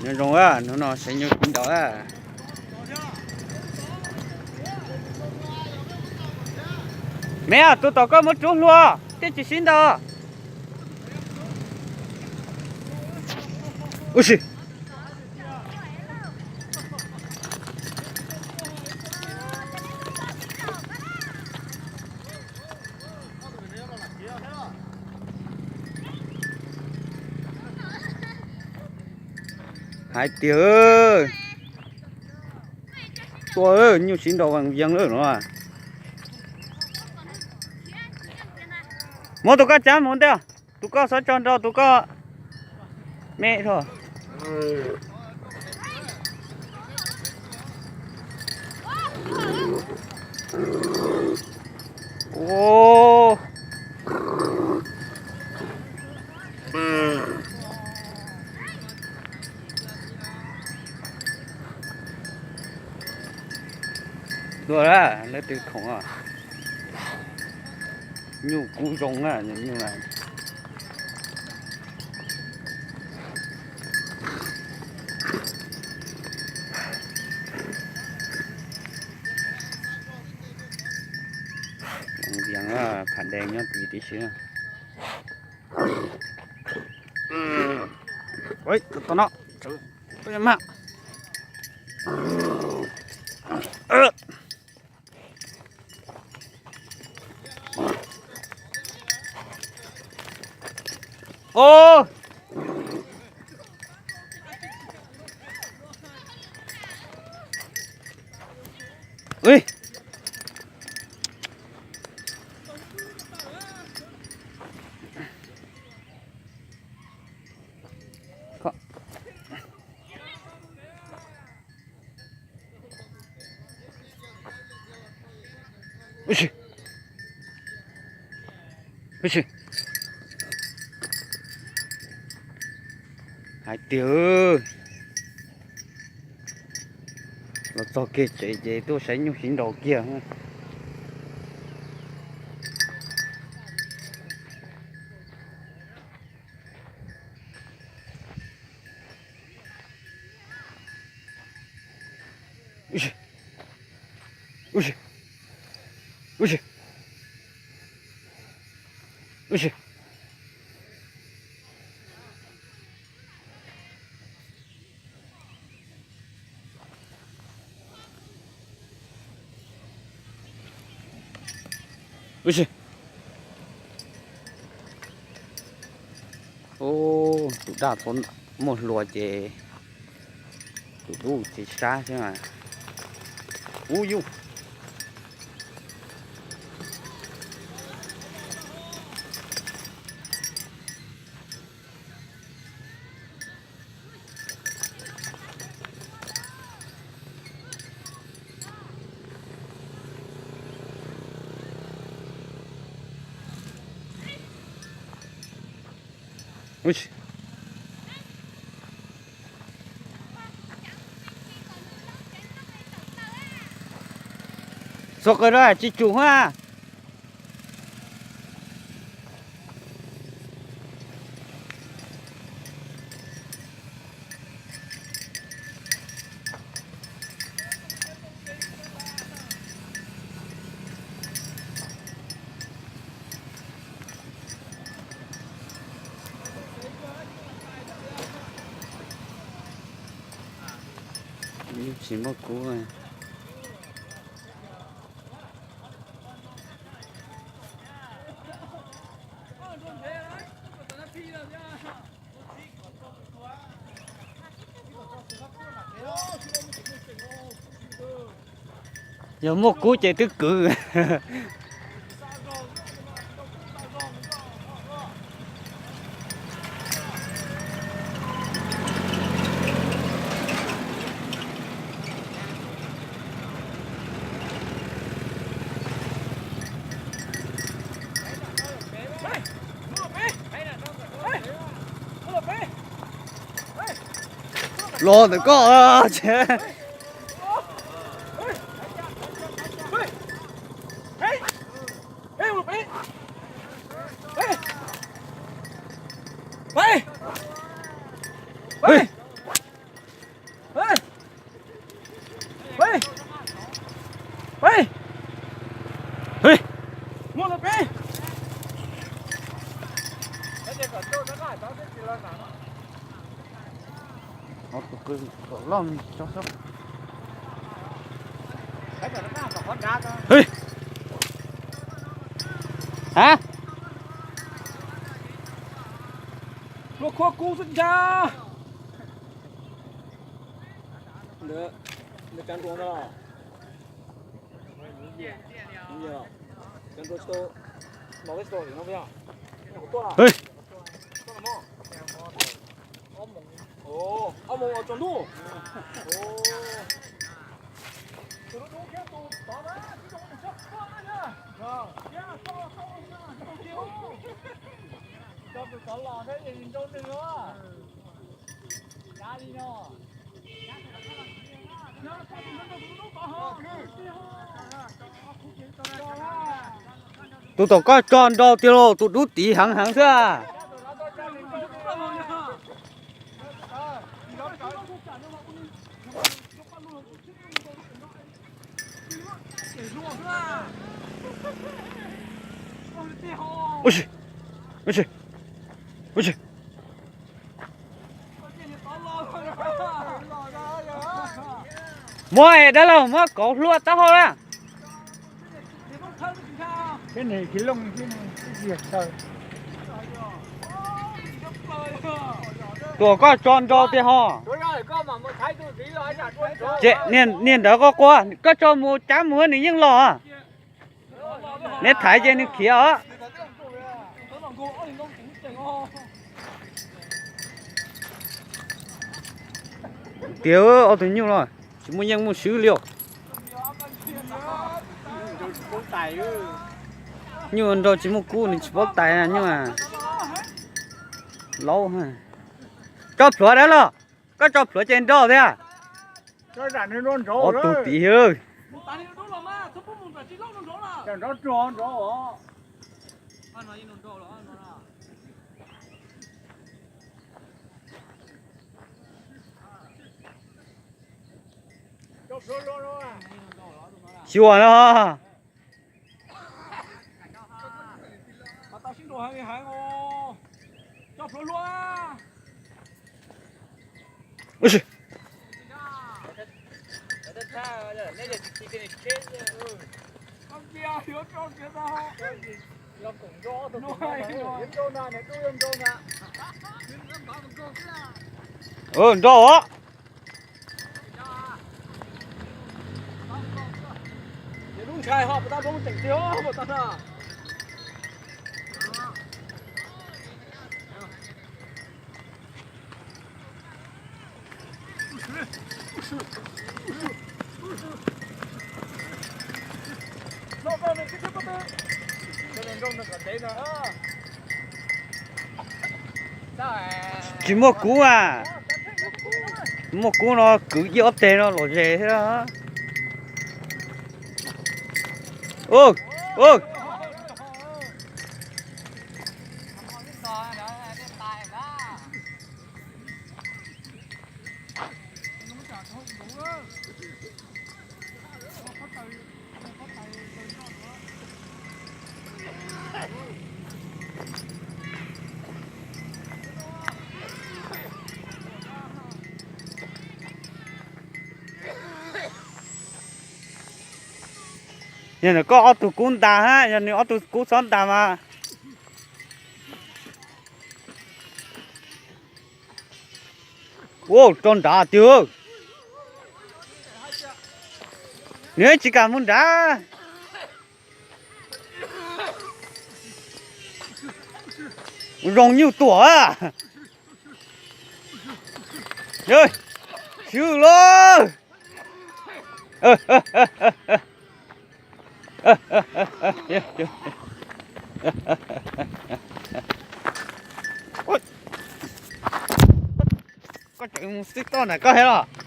Nyob zoo, hnub no saib nyuj sib nraus. Me, tus tom koj muab rub hlua, thiaj tsis sib ntaus. Ub si. Hais tias, tua, nyuj sib nraus vas yees lawm no. Muab tus koj cab mus ntej, tus koj txhob tso nrau tus koj me tho. Dua, leej twg khoom, nyuj kub zoo na, nyuj na. Yees, pham dees nyob tid tib si. Tus no, Hais tias los txog kiag tsev ces tuaj saib nyuj sib nraus kiag. Ub si. Ub, tus daj txhob muaj hlua ces tus dub tsis sab xwb. Ub yuj. Txhob qw na, tsis tsum na. Tsis muaj kub. Yog muaj kub ces twb kwv. Los ntawm koj. Hab, luag khuab kub xwb ntag. Ntawd, ntawd tsav nruas ntag los? Tsav nruas tsis tau, los tsis tau no. Ob moos tsaus ntuj. Tus tom koj tso nrau tiag lauj, tus dub tid heev heev xwb. Ua tsi, ua tsi, ua tsi. Muab es dab laug muab kauv hlua taub hau na. Tuam koj tso nrau tiag ho. Niag ntawd koj qua, koj tso mus cab mus nws yeej los. Neb thaiv ces nws khiav os. Tiag, ob tug nyuj los tsis muaj yeej muaj swb li os. Nyuj nrau tsis muaj kub nws tsis paub tais nyuj. Laub, tso plhuav dab los, koj tso plhuav ces nrau thiab. Ob tug tid. Xyuas no. Nrau os. Tsis muaj kub a. Muaj kub no kwv ib ob teg no los ze thiab. Yog ntawm koj ob tug kub ntas hab, yog nws ob tug kub txhob ntas mas. Ua rau nrad tiag. Nws tsis kam mus nrad. Zoo nyuj tuam. Swb lauj. Koj tseem mus xwb toj ntawm koj thiab los?